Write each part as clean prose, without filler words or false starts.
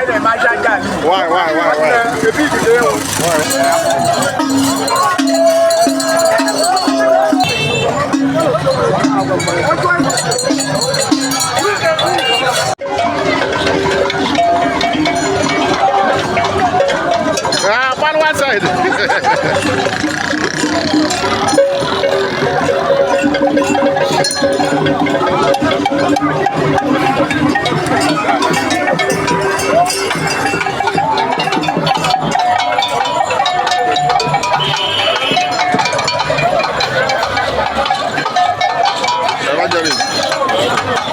Ka anyị na-eme aja aja ala Igbo. Why? Ebe ikuku ewu. Ah, one one side. Evangelist.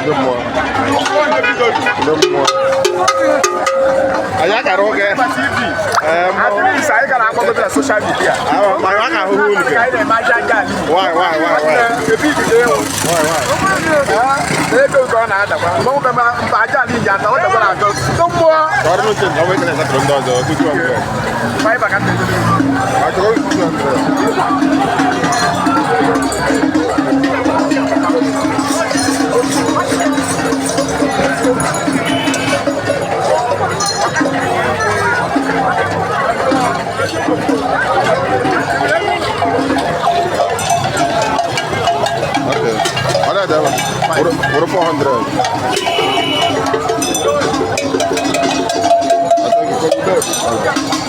Ndị mmụọ. Ndị mmụọ. Anyị akara oge. TV. Ee, mmụọ. At least anyị gara akpọgote na social media. Ah, ma a ga-ahụhụ unu Ka anyị na-eme aja aja ala Igbo. Why? Ebe ikuku ewu. Why? Ego nke ọ na-adakwa. Mgbe nwoke mba aja ala Igbo ada, ọ dakwara agọ. Ndị mmụọ. Ka ọrụ n'uche na ọ bụ ekele satọrọ ndị ọzọ, 200. Fiber ka m na-edobe. Achọrọ 200. Okay. Ọ na-ede ebe. Wụrụ 400. I think it's okay.